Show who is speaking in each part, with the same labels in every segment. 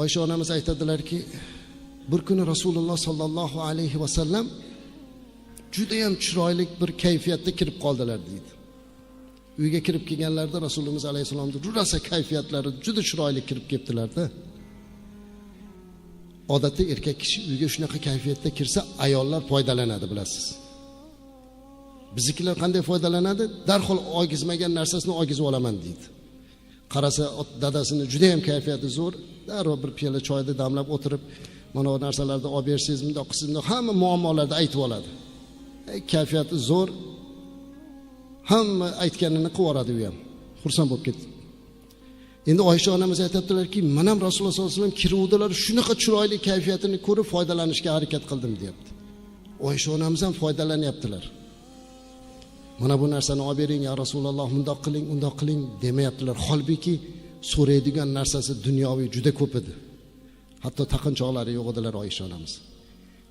Speaker 1: Oysha onamiz aytadilarki, bir kuni Rasululloh sollallohu alayhi vasallam judayam chiroyli bir kayfiyatda kirib qoldilar deydi. Uyga kirib kelganlarida Rasulimiz alayhissalomning rosa kayfiyatlari juda chiroyli kirib ketdilarda. Odatda erkak kishi uyga shunaqa kayfiyatda kirsa, ayollar foydalanadi, bilasiz. Biznikilar qanday foydalanadi? Darhol ogizmagan narsasini ogizib olaman deydi. Qarasa dadasini juda ham kayfiyati zo'r, darrov bir piyola choyni damlab o'tirib, mana bu narsalarni olib bersangiz, bundoq qilsangiz, bundoq hamma muammolarni aytib oladi. Kayfiyati zo'r, hamma aytganini qilib yuboradi u ham. Xursand bo'lib ketdi. Endi Oysha onamiz aytibdilarki, men ham Rasululloh sollallohu alayhi vasallam kiruvdilar, shunaqa chiroyli kayfiyatini ko'rib foydalanishga harakat qildim deyapti. Oysha onamiz ham foydalanyaptilar. Mana bu narsani olib bering ya Rasululloh, bundoq qiling, undoq qiling demayaptilar. Holbuki so'raydigan narsasi dunyoviy juda ko'p edi. Hatto taqinchoqlari yo'q edilar Oysha onamiz.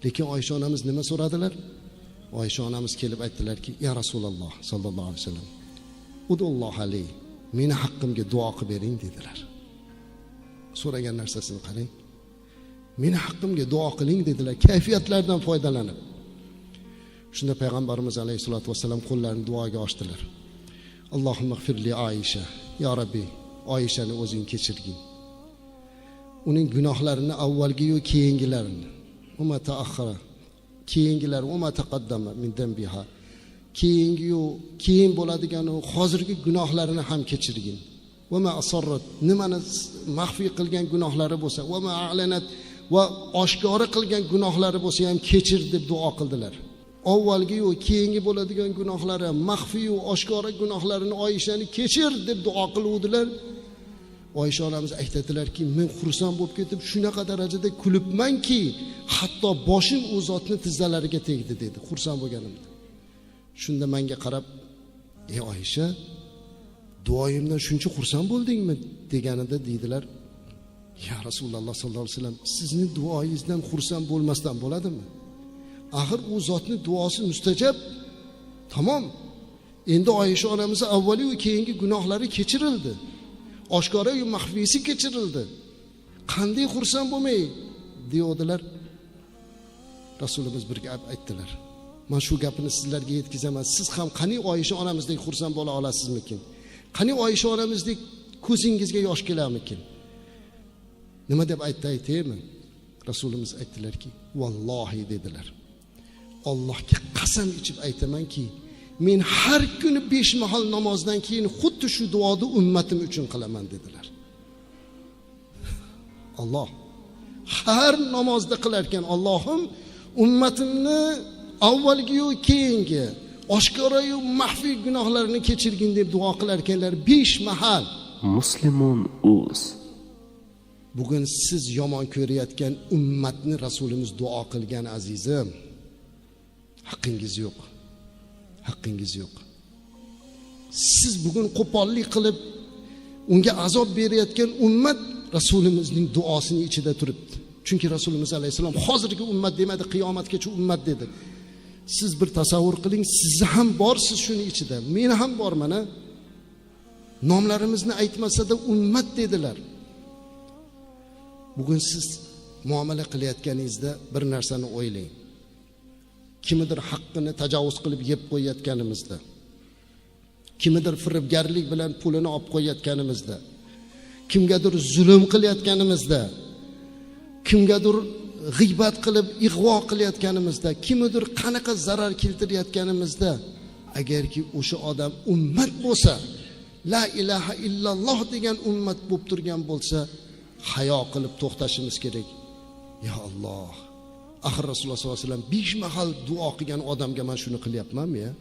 Speaker 1: Lekin Oysha onamiz nima so'radilar? Oysha onamiz kelib aytdilarki, ya Rasululloh sollallohu alayhi vasallam, udulloh ali, meni haqqimga duo qilib bering dedilar. So'ragan narsasini qarang. Meni haqqimga duo qiling dedilar, kayfiyatlardan foydalanib. Shunda payg'ambarimiz alayhisolatu vasallam qo'llarini duoga ochdilar. Allohumma g'firli Oysha, ya Rabbi, Oyshani o'zing kechirgin. Uning gunohlarini avvalgi-yu keyingilarini, uma taaxara, keyingilar, uma taqaddama min dambiha, keyingi-yu keyin bo'ladigan u hozirgi gunohlarini ham kechirgin. Va ma asarrat, nimani maxfiy qilgan gunohlari bo'lsa, va ma a'lanat, va oshkora qilgan gunohlari bo'lsa ham kechir deb duo qildilar. Avvalgi-yu keyingi bo'ladigan gunohlari, maxfiy-yu oshkora gunohlarini Oyshani kechir deb duo qiluvdilar. Oysha onamiz aytadilarki, men xursand bo'lib ketib shunaqa darajada kulibmanki, hatto boshim u zotni tizzalariga tegdi dedi, xursand bo'lganimda. Shunda menga qarab, "Ey Oysha, duoyimdan shuncha xursand bo'ldingmi?" deganida deydilar, "Ya Rasululloh sollallohu alayhi vasallam, sizni duoyingizdan xursand bo'lmasdan bo'ladimi? Axir u zotni duosi mustajab. Tamom. Endi Oysha onamiz avvali va keyingi gunohlari kechirildi. Oshkora va maxfiysi kechirildi. Qanday xursand bo'lmay?" deyodilar. Rasulimiz bir gap aytdilar. Men shu gapini sizlarga yetkazaman. Siz ham qani Oysha onamizdek xursand bo'la olasizmikin? Qani Oysha onamizdek ko'zingizga yosh kelarmikin? Nima deb aytdi aytaymi? Rasulimiz aytdilarki, vallohi dedilar. Allohga qasam ichib aytamanki, men har kuni 5 mahal namozdan keyin xuddi shu duoni ummatim uchun qilaman dedilar. Alloh har namozda qilar ekan, Allohim ummatimni avvalgi-yu keyingi oshkora-yu maxfiy gunohlarini kechirgin deb duo qilar ekanlar 5 mahal.
Speaker 2: Muslimon uz.
Speaker 1: Bugun siz yomon ko'rayotgan ummatni Rasulimiz duo qilgan azizim. Haqqingiz yo'q. Haqqingiz yo'q. Siz bugun qo'pollik qilib unga azob berayotgan ummat Rasulimizning duosining ichida turibdi. Chunki Rasulimiz alayhisalom hozirgi ummat demadi, qiyomatgacha ummat dedi. Siz bir tasavvur qiling, siz ham borsiz shuni ichida, men ham borman a. Nomlarimizni aytmasa-da ummat dedilar. Bugun siz muomala qilayotganingizda bir narsani o'ylang. Kimidir haqqini tajovuz qilib yeb qo'yayotganimizda, kimidir firibgarlik bilan pulini olib qo'yayotganimizda, kimgadir zulm qilayotganimizda, kimgadir g'iybat qilib ig'vo qilayotganimizda, kimidir qanaqa zarar keltirayotganimizda, agarki o'sha odam ummat bo'lsa, la ilaha illalloh degan ummat bo'lib turgan bo'lsa, hayo qilib to'xtashimiz kerak. Ya Alloh, axir Rasululloh sollallohu alayhi vasallam 5 mahal duo qilgan odamga men shuni qilyapmanmi ya?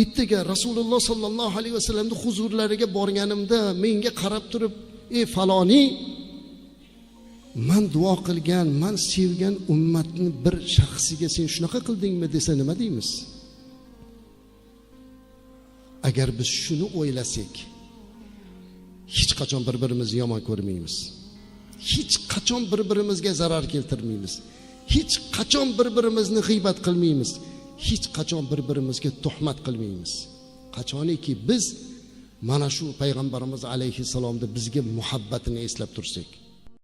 Speaker 1: Ertaga Rasululloh sollallohu alayhi vasallamning huzurlariga borganimda menga qarab turib, ey faloniy, men duo qilgan, men sevgan ummatni bir shaxsiga sen shunaqa qildingmi desa nima deymiz? Agar biz shuni o'ylasak, hech qachon bir-birimizni yomon ko'rmaymiz. Hech qachon bir-birimizga zarar keltirmaymiz. Hech qachon bir-birimizni g'iybat qilmaymiz. Hech qachon bir-birimizga tuhmat qilmaymiz. Qachoniki biz Mana shu payg'ambarimiz alayhissalomni bizga muhabbatini eslab tursak.